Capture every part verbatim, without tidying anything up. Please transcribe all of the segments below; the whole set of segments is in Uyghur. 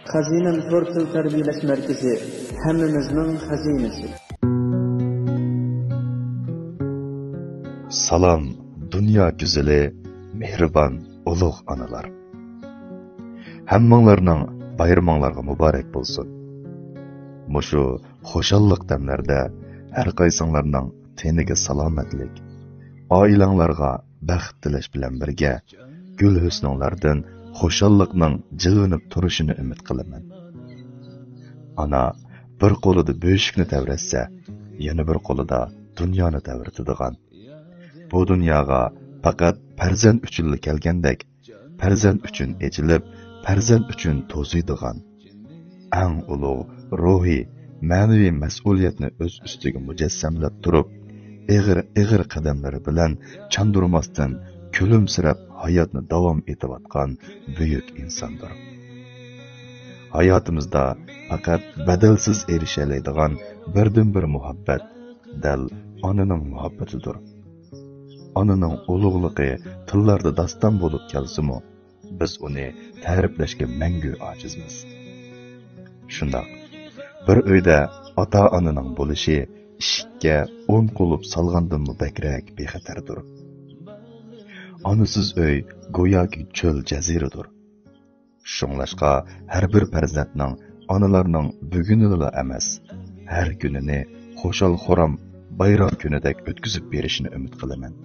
خەزىنەم تور تىل تەربىيەلەش مەركىزى، ھەممىمىزنىڭ خەزىنىسى. سالام، دۇنيا گۈزىلى، مېھرىبان ئۇلۇغ ئانىلار. ھەممىڭلارنىڭ بايرىمىڭلارغا مۇبارەك بولسۇن. مۇشۇ خۇشاللىق دەملەردە ھەر قايسىڭلارنىڭ تېنىگە سالامەتلىك، ئائىلەڭلارغا بەخت تىلەش بىلەن بىرگە، گۈل ھۆسنۈڭلاردىن خۇشاللىقنىڭ جىلۋىنىپ تۇرۇشىنى ئۈمىد قىلىمەن. ئانا بىر قولىدا بۆشۈكنى تەۋرەتسە، يەنە بىر قولىدا دۇنيانى تەۋرىتىدىغان، بۇ دۇنياغا پەقەت پەرزەنت ئۈچۈنلا كەلگەندەك، پەرزەنت ئۈچۈن ئېچىلىپ، پەرزەنت ئۈچۈن توزۇيدىغان، ئەڭ ئۇلۇغ روھىي، مەنىۋى مەسئۇلىيەتنى ئۆز ئۈستىگە مۇجەسسەملەپ تۇرۇپ، ئېغىر، ئېغىر قەدەملىرى بىلەن چاندۇرماستىن كۈلۈمسىرەپ ھاياتنى داۋام ئېتىۋاتقان بۈيۈك ئىنساندۇر. ھاياتىمىزدا پەقەت بەدەلسىز ئېرىشەلەيدىغان بىردىنبىر مۇھەببەت دەل ئانىنىڭ مۇھەببىتىدۇر. ئانىنىڭ ئۇلۇغلۇقى تىللاردا داستان بولۇپ كەلسىمۇ، بىز ئۇنى تەرىپلەشكە مەڭگۈ ئاجىزمىز. شۇنداق، بىر ئۆيدە ئاتا-ئانىنىڭ بولۇشى ئىشىككە ئون قۇلۇپ سالغاندىنمۇ بەكرەك بىخەتەردۇر. ئانىسىز ئۆي گوياكى چۆل جەزىرىدۇر. شۇڭلاشقا، ھەر بىر پەرزەنتنىڭ ئانىلارنىڭ بۈگۈنىنىلا ئەمەس، ھەر كۈنىنى خۇشال-خۇرام بايرام كۈنىدەك ئۆتكۈزۈپ بېرىشىنى ئۈمىد قىلىمەن.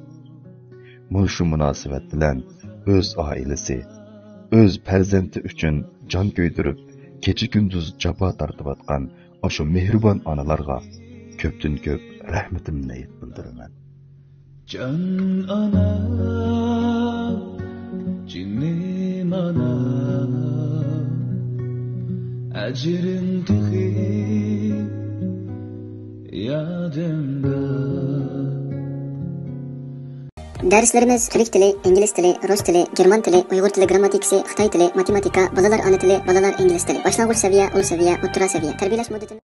مۇشۇ مۇناسىۋەت بىلەن ئۆز ئائىلىسى، ئۆز پەرزەنتى ئۈچۈن جان كۆيدۈرۈپ، كېچە-كۈندۈز جاپا تارتىۋاتقان ئاشۇ مېھرىبان ئانىلارغا كۆپتىن كۆپ رەھمىتىمنى بىلدۈرىمەن. جان ئانا، جېنىم ئانا، ئەجرىم تېخى يادىمدا. دەرسلىرىمىز تۈرك تىلى، ئىنگلىز تىلى، رۇس تىلى، گېرمان تىلى، ئۇيغۇر تىلى گىرامماتىكىسى، خىتاي تىلى، ماتېماتىكا، بالىلار ئانا تىلى، بالىلار ئىنگلىز تىلى، باشلانغۇچ سەۋىيە، ئۇل سەۋىيە، ئوتتۇرا سەۋىيە. تەربىيەلەش مۇددىتىمىز